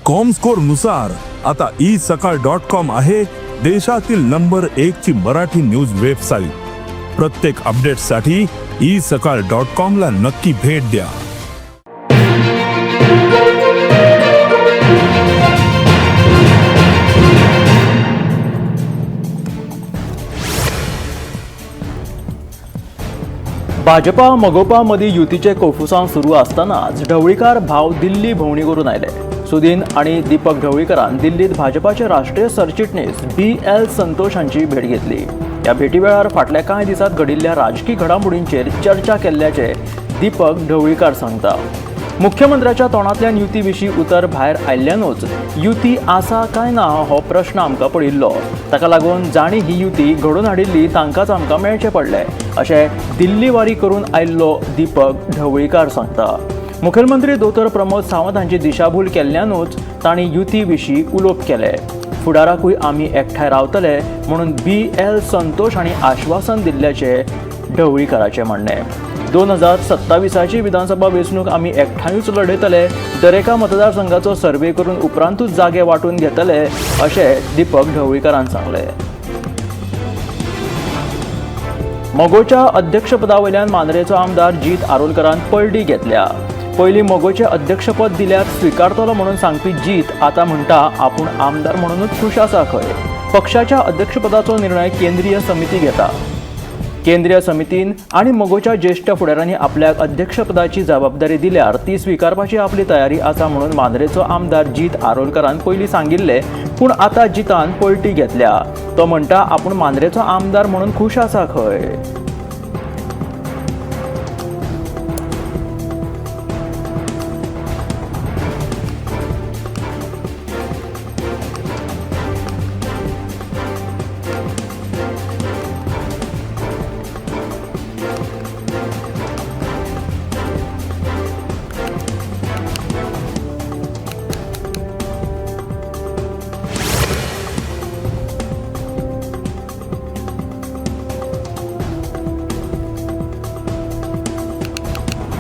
Comscore नुसार आता E सकाळ डॉट कॉम आहे देशातील नंबर 1 ची मराठी न्यूज वेबसाईट. प्रत्येक अपडेटसाठी ई सकाळ डॉट कॉम ला नक्की भेट द्या. भाजपा मगोपा मदीं युतीचे कोफुसांव सुरू आसतनाच ढवळीकार भाव दिल्ली भोंवणी करून आयले. सुदीन आनी दीपक ढवळीकरान दिल्लीत भाजपाचे राष्ट्रीय सरचिटणीस बी.एल. संतोष हांची भेट घेतली. ह्या भेटी वेळार फाटल्या कांय दिसांत घडिल्ल्या राजकी घडामोडींचेर चर्चा केल्ल्याचे दीपक ढवळीकार सांगता. मुख्यमंत्र्याच्या तोंडांतल्यान युती विशीं उतर भायर आयिल्ल्यानूच युती आसा काय ना हो प्रश्न आमकां पडिल्लो. ताका लागून जांणी ही युती घडोवन हाडिल्ली तांकांच आमकां मेळचें पडलें अशें दिल्ली वारी करून आयिल्लो दीपक ढवळीकार सांगता. मुखेलमंत्री दोतोर प्रमोद सावंत हांची दिशाभूल केल्ल्यानूच तांणी युती विशीं उलोवप केलें. फुडाराकूय आमी एकठांय रावतले म्हणून बी.एल. संतोष हांणी आश्वासन दिल्ल्याचें ढवळीकाराचें म्हणणें. 2027 विधानसभा वेंचणूक आमी एकठांयूच लढयतले. दरेका मतदारसंघाचो सर्वे करून उपरांतूच जागे वांटून घेतले अशें दीपक ढवळीकारान सांगलें. मगोच्या अध्यक्षपदा वयल्यान मांद्रेचो आमदार जीत आरोलकरान पलटी घेतल्या. पयलीं मगोचें अध्यक्षपद दिल्यार स्विकारतलो म्हणून सांगपी जीत आतां म्हणटा आपूण आमदार म्हणूनच खूश आसा खंय. पक्षाच्या अध्यक्षपदाचो निर्णय केंद्रीय समिती घेता. केंद्रीय समितीन आनी मगोच्या ज्येश्ठ फुडाऱ्यांनी आपल्याक अध्यक्षपदाची जबाबदारी दिल्यार ती स्विकारपाची आपली तयारी आसा म्हणून मांद्रेचो आमदार जीत आरोलकरान पयलीं सांगिल्लें, पूण आतां जितान पलटी घेतल्या. तो म्हणटा आपूण मांद्रेचो आमदार म्हणून खूश आसा खंय.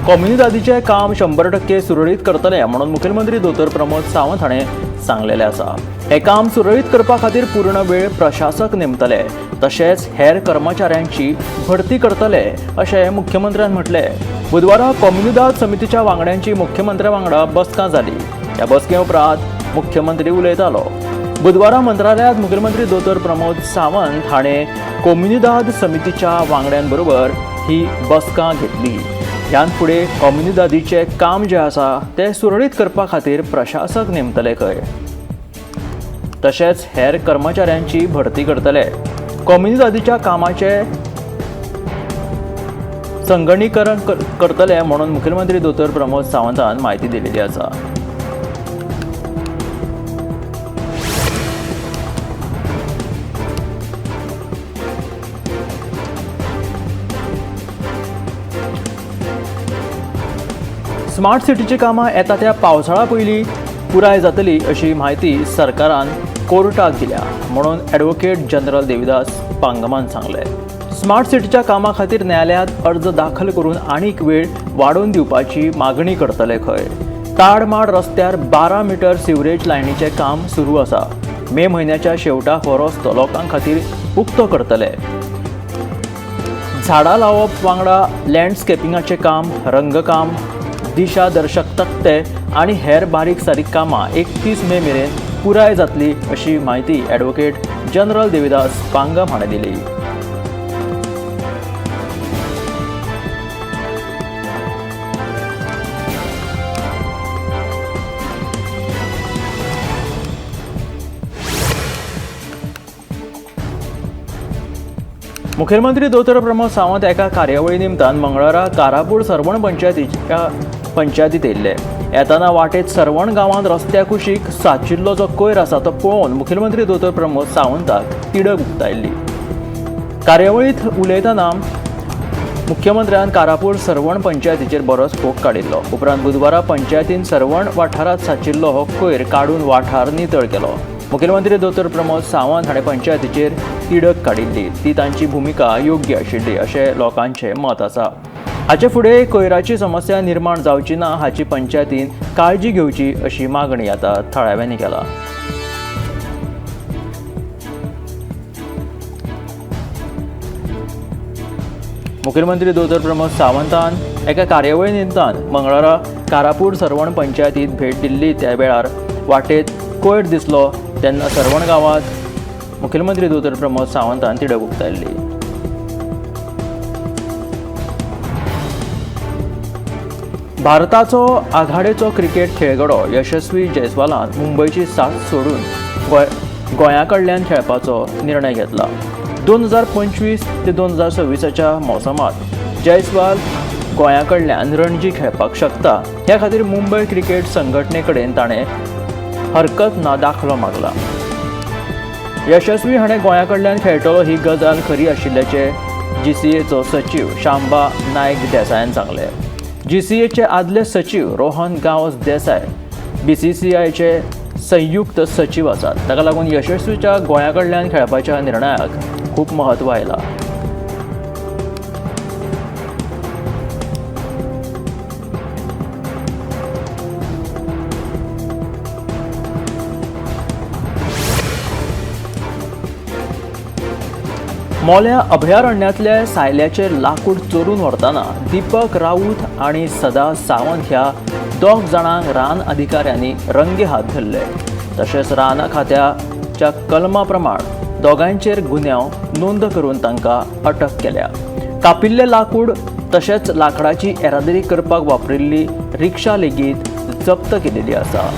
कोमुनिदादीचें काम 100% सुरळीत करतले म्हणून मुखेलमंत्री दोतोर प्रमोद सावंत हाणें सांगलेलें आसा. हें काम सुरळीत करपा खातीर पूर्ण वेळ प्रशासक नेमतले, तशेंच हेर कर्मचाऱ्यांची भरती करतले अशें मुख्यमंत्र्यान म्हटलें. बुधवारा कोमुनिदाद समितीच्या वांगड्यांची मुख्यमंत्र्या वांगडा बसका जाली. ह्या बसके उपरांत मुख्यमंत्री उलयतालो. बुधवारा मंत्रालयांत मुखेलमंत्री दोतोर प्रमोद सावंत हाणें कोमुनिदाद समितीच्या वांगड्यांबरोबर ही बसका घेतली. ह्यान फुडें कोमुनिदादीचें काम जें आसा तें सुरळीत करपा खातीर प्रशासक नेमतले खंय, तशेंच हेर कर्मचाऱ्यांची भरती करतले. कोमुनिदादीच्या कामाचें संगणीकरण करतले म्हणून मुखेलमंत्री दोतोर प्रमोद सावंतान म्हायती दिलेली आसा. स्मार्ट सिटीची कामां येता त्या पावसाळा पयलीं पुराय जातली अशी म्हायती सरकारान कोर्टाक दिल्या म्हणून ॲडव्होकेट जनरल देविदास पांगमान सांगलें. स्मार्ट सिटीच्या कामा खातीर न्यायालयांत अर्ज दाखल करून आनीक वेळ वाडोवन दिवपाची मागणी करतले खंय. ताडमाड रस्त्यार 12 मिटर सिवरेज लायनीचें काम सुरू आसा. मे म्हयन्याच्या शेवटाक हो रस्तो लोकां खातीर उक्तो करतले. झाडां लावप वांगडा लँडस्केपिंगाचें काम, रंगकाम, दिशादर्शक तकटे आनी हेर बारीक सारीक कामां 31 मे मेरेन पुराय जातली अशी म्हायती ॲडव्होकेट जनरल देविदास पांगम हाणें दिली. मुखेलमंत्री दोतोर प्रमोद सावंत एका कार्यावळी निमतान मंगळारा कारापूर सर्वण पंचायतीत येयल्ले. येताना वाटेत सर्वण गांवांत रस्त्या कुशीक साचिल्लो जो कोयर आसा तो पळोवन मुखेलमंत्री दोतोर प्रमोद सावंताक तिडक उक्तायल्ली. कार्यावळींत उलयतना मुख्यमंत्र्यान कारापूर सर्वण पंचायतीचेर बरोच फोग काडिल्लो. उपरांत बुधवारा पंचायतीन सर्वण वाठारांत साचिल्लो हो कोयर काडून वाठार नितळ केलो. मुखेलमंत्री दोतोर प्रमोद सावंत हाणें पंचायतीचेर तिडक काडिल्ली, ती तांची भुमिका योग्य आशिल्ली अशें लोकांचें मत आसा. हाचे फुडें कोयराची समस्या निर्माण जावची ना हाची पंचायतीन काळजी घेवची अशी मागणी आतां थळाव्यांनी केला. मुखेलमंत्री दोतोर प्रमोद सावंतान एका कार्यावळी निमतान मंगळारा कारापूर सर्वण पंचायतीत भेट दिल्ली. त्या वेळार वाटेत कोयर दिसलो तेन्ना सर्वण गांवांत मुखेलमंत्री दोतोर प्रमोद सावंतान तिडक उक्तायल्ली. भारताचो आघाडेचो क्रिकेट खेळगडो यशस्वी जयस्वालान मुंबयची साथ सोडून गोंया कडल्यान खेळपाचो निर्णय घेतला. 2025 ते 2026च्या मोसमांत जयस्वाल गोंया कडल्यान रणजी खेळपाक शकता. ह्या खातीर मुंबय क्रिकेट संघटने कडेन ताणें हरकत ना दाखलो मागला. यशस्वी हाणें गोंया कडल्यान खेळटलो ही गजाल खरी आशिल्ल्याचें जीसीएचो सचीव शांबा नायक देसायान सांगलें. जीसीएचे आदले सचीव रोहन गांवस देसाय बीसीसीआयचे संयुक्त सचीव आसात. ताका लागून यशस्वीच्या गोंया कडल्यान खेळपाच्या निर्णयाक खूब म्हत्व आयलां. मोल्या अभयारण्यांतल्या सायल्याचें लाकूड चोरून व्हरतना दीपक राऊत आनी सदा सावंत ह्या दोग जाणांक रान अधिकाऱ्यांनी रंगे हात धरले. तशेंच रान खात्याच्या कलमा प्रमाण दोगांचेर गुन्यांव नोंद करून तांकां अटक केल्या. कापिल्लें लाकूड तशेंच लाकडाची येरादारी करपाक वापरिल्ली रिक्षा लेगीत जप्त केलेली आसा.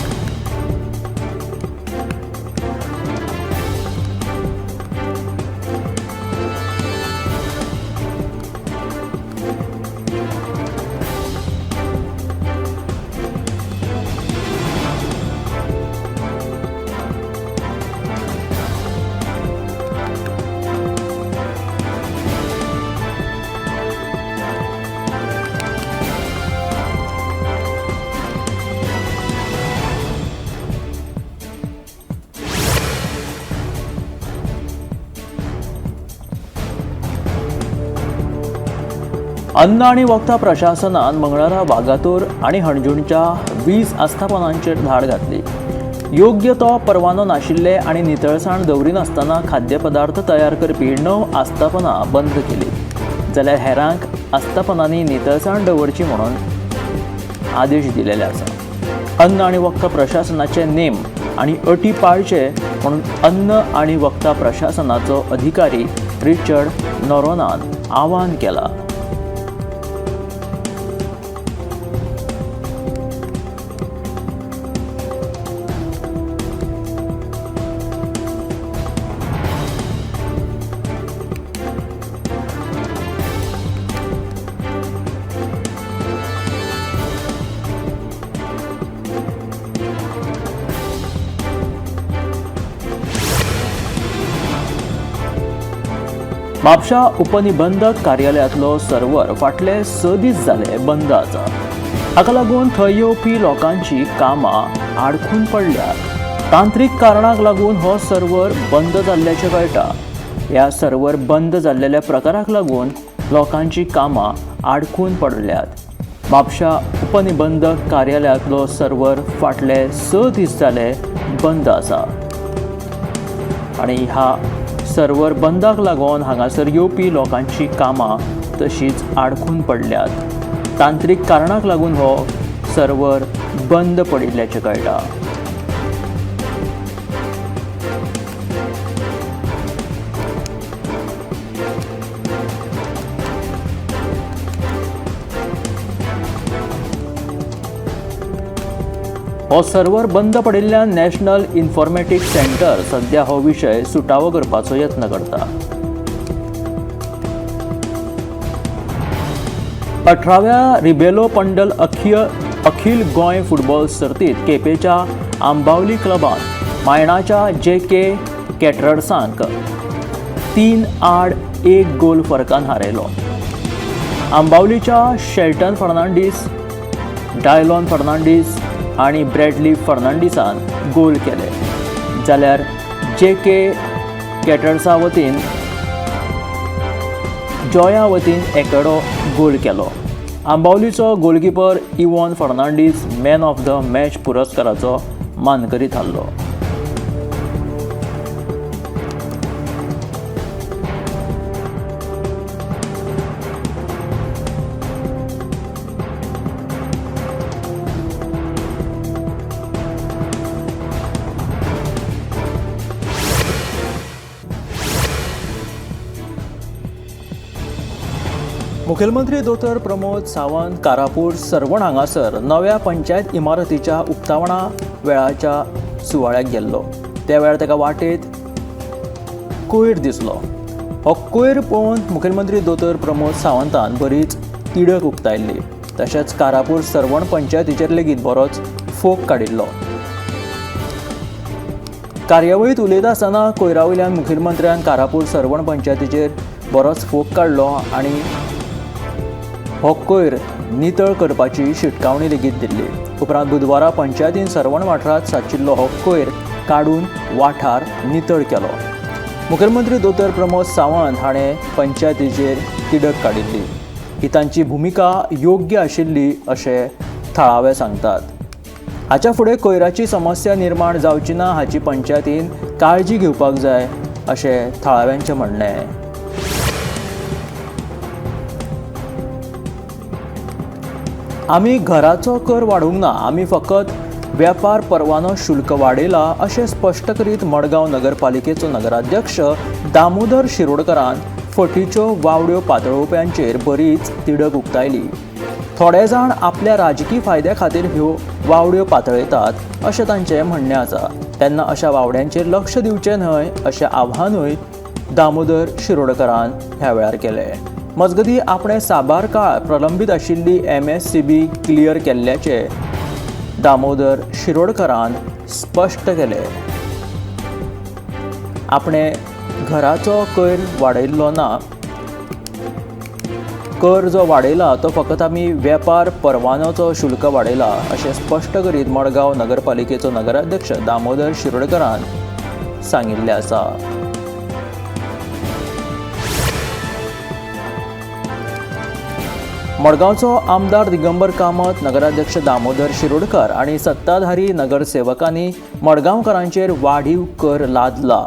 अन्न आनी वखदां प्रशासनान मंगळारा वागातोर आनी हणजूणच्या 20 आस्थापनांचेर धाड घातली. योग्य तो परवानो नाशिल्ले आनी नितळसाण दवरिनासतना खाद्यपदार्थ तयार करपी 9 आस्थापनां बंद केली, जाल्यार हेरांक आस्थापनांनी नितळसाण दवरची म्हणून आदेश दिलेले आसा. अन्न आनी वखदां प्रशासनाचे नेम आनी अटी पाळचे म्हणून अन्न आनी वखदां प्रशासनाचो अधिकारी रिचर्ड नोरोनान आवाहन केलां. म्हापशा उपनिबंधक कार्यालयांतलो सर्वर फाटले 6 दीस जाले बंद आसा. हाका लागून थंय येवपी लोकांची कामां आडखून पडल्यात. तांत्रीक कारणाक लागून हो सर्वर बंद जाल्ल्याचें कळटा. ह्या सर्वर बंद जाल्लेल्या प्रकाराक लागून लोकांची कामां आडखून पडल्यात. म्हापशा उपनिबंधक कार्यालयांतलो सर्वर फाटले 6 दीस जाले बंद आसा आनी ह्या सर्वर बंदाक लागून हांगासर येवपी लोकांची कामां तशीच आडखून पडल्यात. तांत्रीक कारणाक लागून हो सर्वर बंद पडिल्ल्याचें कळटा. हो सर्वर बंद पडिल्ल्यान नॅशनल इन्फॉर्मेटिक्स सेंटर सध्या हो विशय सुटावो करपाचो यत्न करता. 18व्या रिबेलो पंडल अखिल गोंय फुटबॉल सर्तीत केपेच्या आंबावली क्लबान मायणाच्या जे के कॅटरर्सांक 3-1 गोल फरकान हारयलो. आंबावलीच्या शेल्टन फर्नांडीस, डायलॉन फर्नांडीस आनी ब्रॅडली फर्नांडीसान गोल केले, जाल्यार जे के कॅटर्सा वतीन जॉया वतीन एकडो गोल केलो. आंबावलीचो goalkeeper Ivan Fernandes man of the match पुरस्काराचो मानकरी थारलो. मुखेलमंत्री दोतोर प्रमोद सावंत कारापूर सर्वण हांगासर नव्या पंचायत इमारतीच्या उक्तावणा वेळाच्या सुवाळ्याक गेल्लो. त्या वेळार ताका वाटेत कोयर दिसलो. हो कोयर पळोवन मुखेलमंत्री दोतोर प्रमोद सावंतान बरीच तिडक उक्तायल्ली. तशेंच कारापूर सर्वण पंचायतीचेर लेगीत बरोच फोग काडिल्लो. कार्यावळींत उलयता आसतना कोयरा वयल्यान मुखेलमंत्र्यान कारापूर सर्वण पंचायतीचेर बरोच फोग काडलो आनी हो कोयर नितळ करपाची शिटकावणी लेगीत दिल्ली. उपरांत बुधवारा पंचायतीन सर्वण वाठारांत साचिल्लो हो कोयर काडून वाठार नितळ केलो. मुखेलमंत्री दोतोर प्रमोद सावंत हाणें पंचायतीचेर तिडक काडिल्ली. ही तांची भुमिका योग्य आशिल्ली अशें थळावे सांगतात. हाच्या फुडें कोयराची समस्या निर्माण जावची ना हाची पंचायतीन काळजी घेवपाक जाय अशें थळाव्यांचें म्हणणें. आमी घराचो कर वाडोवंक ना, आमी फकत व्यापार परवानो शुल्क वाडयला अशें स्पश्ट करीत मडगांव नगरपालिकेचो नगराध्यक्ष दामोदर शिरोडकरान फटीच्यो वावड्यो पातळोवप्यांचेर बरीच तिडक उक्तायली. थोडे जाण आपल्या राजकी फायद्या खातीर ह्यो वावड्यो पातळयतात अशें तांचें म्हणणें आसा. तेन्ना अशा वावड्यांचेर लक्ष दिवचें न्हय अशें आव्हानूय दामोदर शिरोडकरान ह्या वेळार केलें. मजगतीं आपणें साबार काळ प्रलंबीत आशिल्ली MSCB clear केल्ल्याचें दामोदर शिरोडकरान स्पश्ट केलें. आपणें घराचो कर वाडयल्लो ना, कर जो वाडयला तो फकत आमी वेपार परवानोचो शुल्क वाडयला अशें स्पश्ट करीत मडगांव नगरपालिकेचो नगराध्यक्ष दामोदर शिरोडकरान सांगिल्लें आसा. मडगांवचो आमदार दिगंबर कामत, नगराध्यक्ष दामोदर शिरोडकर आनी सत्ताधारी नगरसेवकांनी मडगांवकारांचेर वाढीव कर लादला.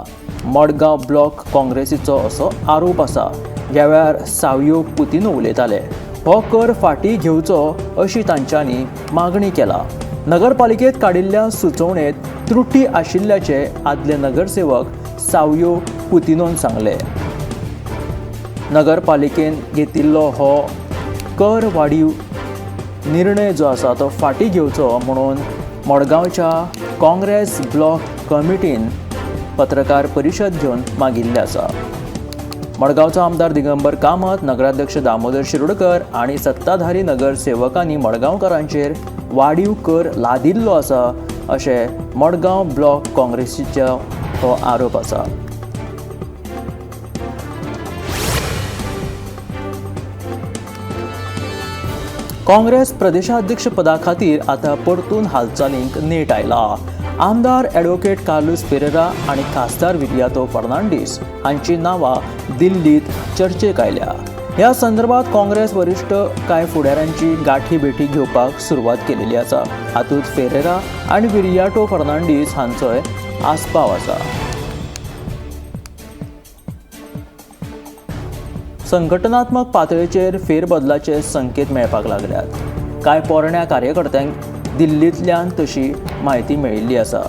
मडगांव ब्लॉक काँग्रेसीचो असो आरोप आसा. ह्या वेळार सावियो पुतिनो उलयताले. हो कर फाटीं घेवचो अशी तांच्यांनी मागणी केला. नगरपालिकेत काडिल्ल्या सुचोवणेंत त्रुटी आशिल्ल्याचें आदले नगरसेवक सावियो पुतिनोन सांगलें. नगरपालिकेन घेतिल्लो हो कर वाढीव निर्णय जो आसा तो फाटीं घेवचो म्हणून मडगांवच्या काँग्रेस ब्लॉक कमिटीन पत्रकार परिशद घेवन मागिल्लें आसा. मडगांवचो आमदार दिगंबर कामत, नगराध्यक्ष दामोदर शिरोडकर आनी सत्ताधारी नगरसेवकांनी मडगांवकारांचेर वाढीव कर लादिल्लो आसा अशें मडगांव ब्लॉक काँग्रेसीचो हो आरोप आसा. काँग्रेस प्रदेशाध्यक्ष पदा खातीर आतां परतून हालचालींक नेट आयला. आमदार ॲडव्होकेट कार्लूस पेरेरा आनी खासदार विरियातो फर्नांडीस हांची नांवां दिल्लीत चर्चेक आयल्या. ह्या संदर्भात काँग्रेस वरिश्ठ कांय फुडाऱ्यांची गाठी भेटी घेवपाक सुरवात केलेली आसा. हातूंत फेरेरा आनी विरियाटो फर्नांडीस हांचोय आस्पाव आसा. संघटनात्मक पातळेचेर फेरबदलाचे संकेत मेळपाक लागल्यात. कांय पोरण्या कार्यकर्त्यांक दिल्लींतल्यान तशी म्हायती मेळिल्ली आसा.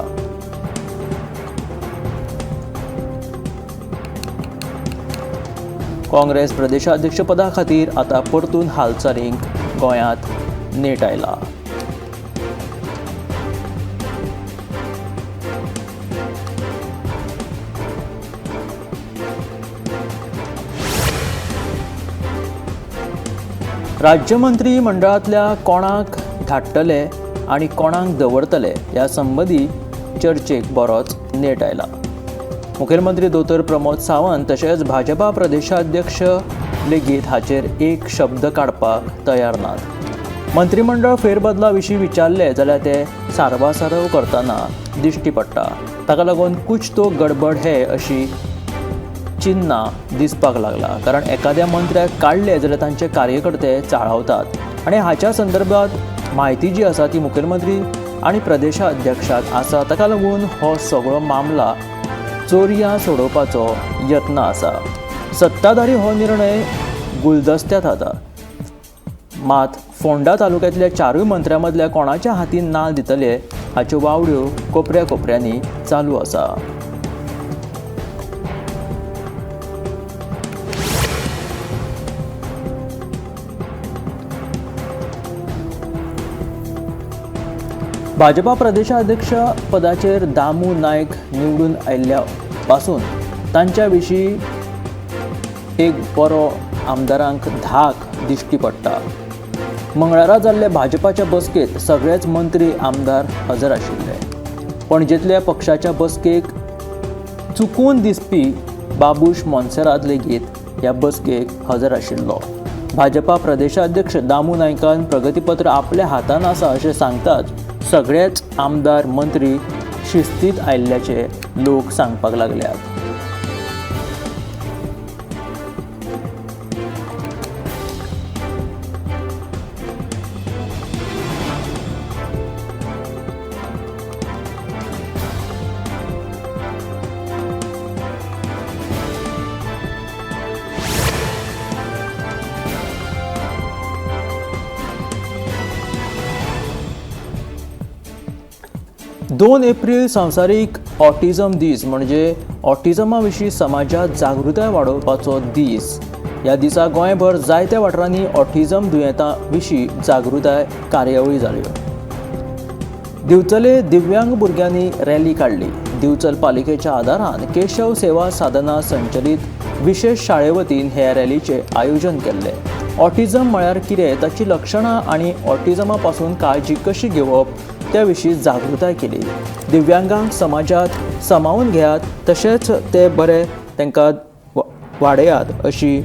काँग्रेस प्रदेशाध्यक्षपदा खातीर आतां परतून हालचालींक गोंयांत नेट आयला. राज्यमंत्री मंडळांतल्या कोणाक धाडटले आनी कोणाक दवरतले ह्या संबंदी चर्चेक बरोच नेट आयला. मुखेलमंत्री दोतोर प्रमोद सावंत तशेंच भाजपा प्रदेशाध्यक्ष लेगीत हाचेर एक शब्द काडपाक तयार नात. मंत्रिमंडळ फेरबदला विशीं विचारले जाल्यार ते सारवासारव करतना दिश्टी पडटा. ताका लागून कुछ तो गडबड हे अशी चिन्हां दिसपाक लागला. कारण एखाद्या मंत्र्याक काडले जाल्यार तांचे कार्यकर्ते चाळवतात. आनी हाच्या संदर्भात म्हायती जी आसा ती मुखेलमंत्री आनी प्रदेशाध्यक्षाक आसा. ताका लागून हो सगळो मामला चोरयां सोडोवपाचो यत्न आसा. सत्ताधारी हो निर्णय गुलदस्त्यांत आता. मात फोंडा तालुक्यांतल्या चारूय मंत्र्यां मदल्या कोणाच्या हातीन नाल दितले हाच्यो वावड्यो कोपऱ्या कोपऱ्यांनी चालू आसा. भाजपा प्रदेशाध्यक्ष पदाचेर दामू नायक निवडून आयिल्ल्या पासून तांच्या विशीं एक बरो आमदारांक धाक दिश्टी पडटा. मंगळारा जाल्ले भाजपाच्या बसकेत सगळेच मंत्री आमदार हजर आशिल्ले. पणजेंतल्या पक्षाच्या बसकेक चुकून दिसपी बाबूश मोन्सेरात लेगीत ह्या बसकेक हजर आशिल्लो. भाजपा प्रदेशाध्यक्ष दामू नायकान प्रगतीपत्र आपल्या हातान आसा अशें सांगताच सगळेच आमदार मंत्री शिस्तीत आयिल्ल्याचे लोक सांगपाक लागल्यात. दोन एप्रिल संवसारीक ऑटिझम दीस म्हणजे ऑटिझमा विशीं समाजात जागृताय वाडोवपाचो दीस. ह्या दिसा गोंयभर जायत्या वाठारांनी ऑटिझम दुयेंता विशीं जागृताय कार्यावळी जाल्यो. दिवचले दिव्यांग भुरग्यांनी रॅली काडली. दिवचल पालिकेच्या आदारान केशव सेवा साधना संचलित विशेष शाळे वतीन हे रॅलीचें आयोजन केल्लें. ऑटिझम म्हळ्यार कितें, ताची लक्षणां आनी ऑटिझमा पासून काळजी कशी घेवप त्या विशीं जागृताय केली. दिव्यांगांक समाजात सामावून घेयात तशेंच ते बरे तांकां वाडयात अशी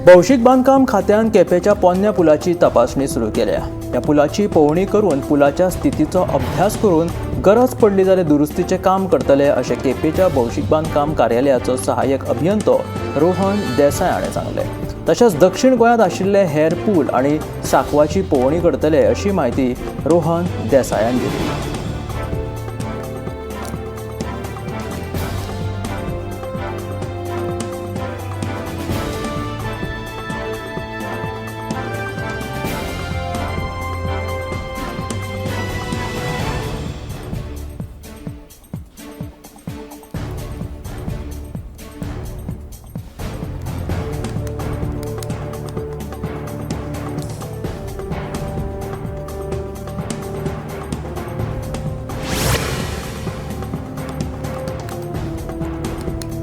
भौशीक बांदकाम खात्यान केपेंच्या पोन्न्या पुलाची तपासणी सुरू केल्या. ह्या पुलाची पळोवणी करून पुलाच्या स्थितीचो अभ्यास करून गरज पडली जाल्यार दुरुस्तीचें काम करतले अशें केपेंच्या भौशीक बांदकाम कार्यालयाचो सहाय्यक अभियंतो रोहन देसाय हाणें सांगलें. तशेंच दक्षिण गोंयांत आशिल्ले हेर पूल आनी सांकवाची पळोवणी करतले अशी म्हायती रोहन देसायान दिली.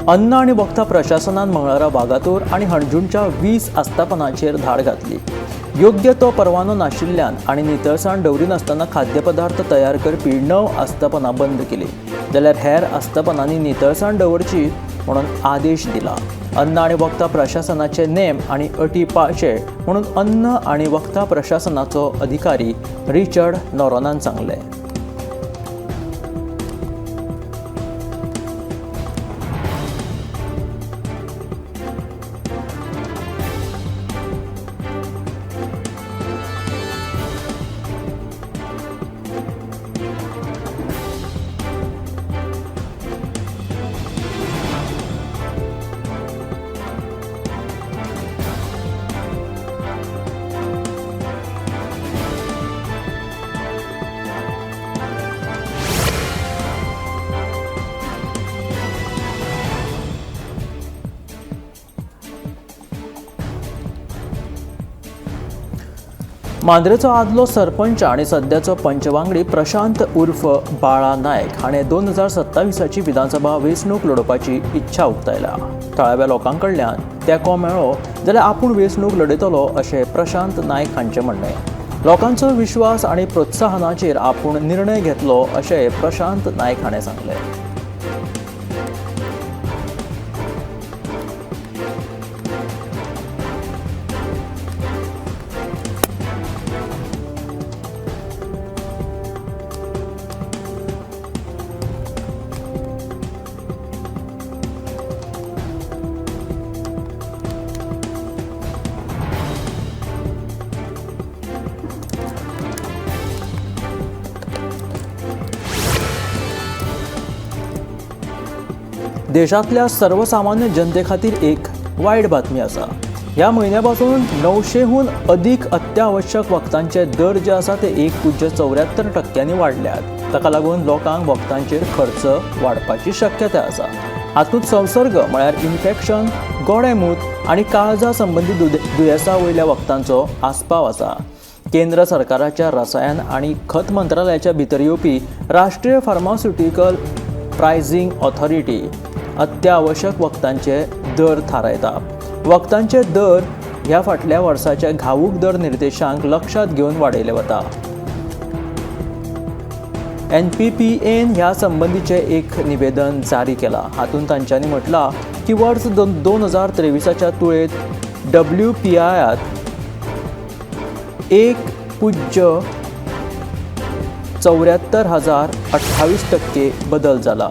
अन्न आनी वखदां प्रशासनान मंगळारा वागातोर आनी हणजूणच्या 20 आस्थापनांचेर धाड घातली. योग्य तो परवानो नाशिल्ल्यान आनी नितळसाण दवरिनासतना खाद्यपदार्थ तयार करपी 9 आस्थापनां बंद केली, जाल्यार हेर आस्थापनांनी नितळसाण दवरची म्हणून आदेश दिला. अन्न आनी वखदां प्रशासनाचे नेम आनी अटी पाळचे म्हणून अन्न आनी वखदां प्रशासनाचो अधिकारी रिचर्ड नोरोनान सांगलें. मांद्रेचो आदलो सरपंच आनी सद्याचो पंचवांगडी प्रशांत उर्फ बाळा नायक हाणें 2027ची विधानसभा वेंचणूक लडोवपाची इच्छा उक्तायल्या. थळाव्या लोकां कडल्यान तेंको मेळ्ळो जाल्यार आपूण वेंचणूक लडयतलो अशें प्रशांत नायक हांचें म्हणणें. लोकांचो विश्वास आनी प्रोत्साहनाचेर आपूण निर्णय घेतलो अशें प्रशांत नायक हाणें सांगलें. देशांतल्या सर्वसामान्य जनते खातीर एक वायट बातमी आसा। ह्या म्हयन्या पासून 900हून अदीक अत्यावश्यक वखदांचे दर जे आसा ते 1.74% वाडल्यात। ताका लागून लोकांक वखदांचेर खर्च वाडपाची शक्यता आसा। हातूंत संसर्ग म्हळ्यार इन्फेक्शन, गोडेंमूत आनी काळजा संबंदी दुयेंसा वयल्या वखदांचो आस्पाव आसा। केंद्र सरकाराच्या रसायन आनी खत मंत्रालयाच्या भितर येवपी राष्ट्रीय फार्मास्युटिकल प्रायझिंग ऑथॉरिटी अत्यावश्यक वखदांचे दर थारायता। वखदांचे दर ह्या फाटल्या वर्साच्या घाऊक दर निर्देशांक लक्षांत घेवन वाडयले वता। NPPAन ह्या संबंदीचें एक निवेदन जारी केलां। हातूंत तांच्यांनी म्हटलां की वर्स 2023च्या तुळेंत WPIत 1.74,028% बदल जाला।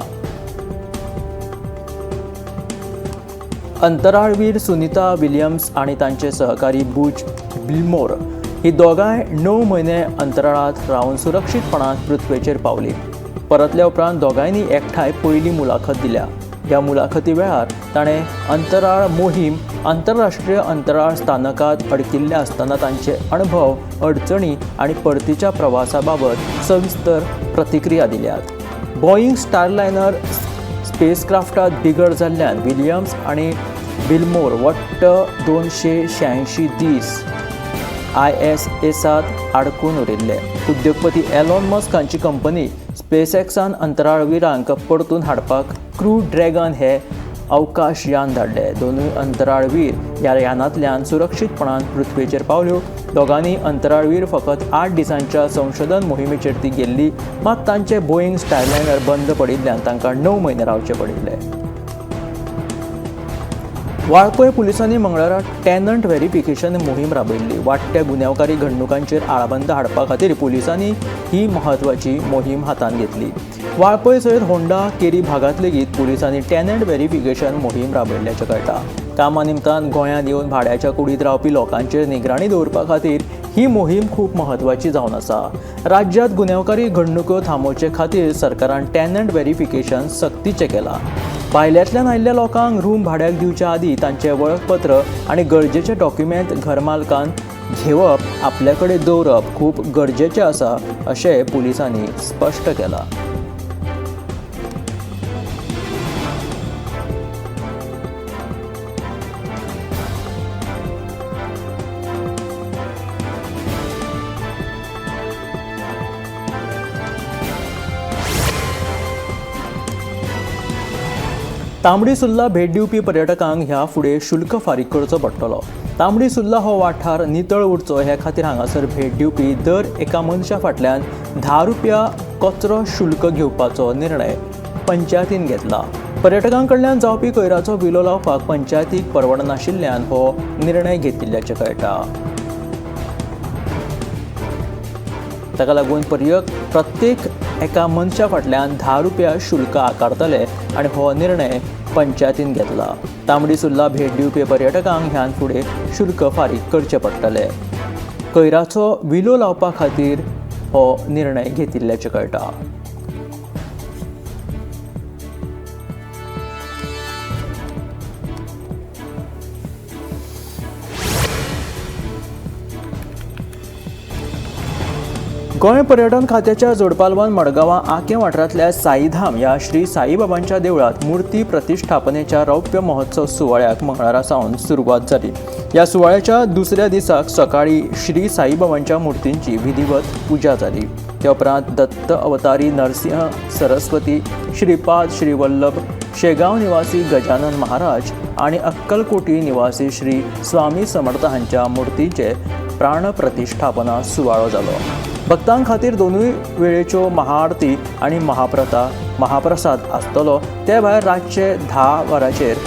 अंतराळवीर सुनीता विलियम्स आनी तांचे सहकारी बुच विल्मोर ही दोगांय 9 म्हयने अंतराळांत रावन सुरक्षीतपणान पृथ्वेचेर पावली। परतल्या उपरांत दोगांयनी एकठांय पयली मुलाखत दिल्या। ह्या मुलाखती वेळार ताणें अंतराळ मोहीम, आंतरराष्ट्रीय अंतराळ स्थानकांत अडकिल्ले आसतना तांचे अणभव, अडचणी आनी परतीच्या प्रवासा बाबत सविस्तर प्रतिक्रिया दिल्यात। बोईंग स्टारलायनर स्पेसक्राफ्टात बिगड जाल्ल्यान विलियम्स आनी विल्मोर वट्ट 286 दीस ISSांत आडकून उरिल्ले। उद्योगपती एलॉन मस्क हांची कंपनी स्पेसएक्सान अंतराळवीरांक परतून हाडपाक क्रू ड्रॅगन हे अवकाश यान धाडले। दोनूय अंतराळवीर ह्या यानांतल्यान सुरक्षीतपणान पृथ्वेचेर पावल्यो। दोगांनी अंतराळवीर फकत 8 दिसांच्या संशोधन मोहिमेचेर ती गेल्ली, मात तांचे बोईंग स्टारलायनर बंद पडिल्ल्यान तांकां 9 म्हयने रावचे पडिल्ले। वाळपय पुलिसांनी मंगळारा टेनंट व्हेरिफिकेशन मोहीम राबयल्ली। वाडट्या गुन्यांवकारी घडणुकांचेर आळाबंद हाडपा खातीर पुलिसांनी ही म्हत्वाची मोहीम हातांत घेतली। वाळपय सयत होंडा केरी भागांत लेगीत पुलिसांनी टेनंट व्हेरिफिकेशन मोहीम राबयल्ल्याचें कळटा। कामा निमतान गोंयांत येवन भाड्याच्या कुडींत रावपी लोकांचेर निगराणी दवरपा खातीर ही मोहीम खूब म्हत्वाची जावन आसा। राज्यांत गुन्यांवकारी घडणुको थांबोवचे खातीर सरकारान टेनंट व्हेरिफिकेशन सक्तीचें केलां। भायल्यांतल्यान आयिल्ल्या लोकांक रूम भाड्याक दिवच्या आदीं तांचें वळखपत्र आनी गरजेचे डॉक्युमेंट घरमालकान घेवप, आपल्या कडेन दवरप खूब गरजेचें आसा अशें पुलिसांनी स्पश्ट केलां। तांबडी सुर्ला भेट दिवपी पर्यटकांक ह्या फुडें शुल्क फारीक करचो पडटलो। तांबडी सुर्ला हो वाठार नितळ उरचो हे खातीर हांगासर भेट दिवपी दर एका मनशा फाटल्यान 10 रुपया कचरो शुल्क घेवपाचो निर्णय पंचायतीन घेतला। पर्यटकां कडल्यान जावपी कोयराचो विलो लावपाक पंचायतीक परवडनाशिल्ल्यान हो निर्णय घेतिल्ल्याचें कळटा। ताका लागून प्रत्येक एका मनशा फाटल्यान 10 रुपया शुल्क आकारतले आनी हो निर्णय पंचायतीन घेतला। तांबडी सुर्ला भेट दिवपी पर्यटकांक ह्यान फुडें शुल्क फारीक करचें पडटलें। कोयराचो विलो लावपा खातीर हो निर्णय घेतिल्ल्याचें कळटा। गोंय पर्यटन खात्याच्या जोडपालवान मडगांवां आकें वाठारांतल्या साईधाम ह्या श्री साईबाबांच्या देवळांत मूर्ती प्रतिष्ठापनेच्या रौप्य महोत्सव सुवाळ्याक मंगळारा सावन सुरवात जाली। ह्या सुवाळ्याच्या दुसऱ्या दिसाक सकाळीं श्री साईबाबांच्या मूर्तींची विधिवत पुजा जाली। त्या उपरांत दत्त अवतारी नरसिंह सरस्वती, श्रीपाद श्रीवल्लभ, शेगांव निवासी गजानन महाराज आनी अक्कलकोटी निवासी श्री स्वामी समर्थ हांच्या मूर्तीचे प्राणप्रतिष्ठापना सुवाळो जालो। भक्तां खातीर दोनूय वेळेच्यो महाआरती आनी महाप्रसाद आसतलो। ते भायर रातचे 10 वरांचेर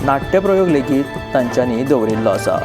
नाट्यप्रयोग लेगीत तांच्यांनी दवरिल्लो आसा।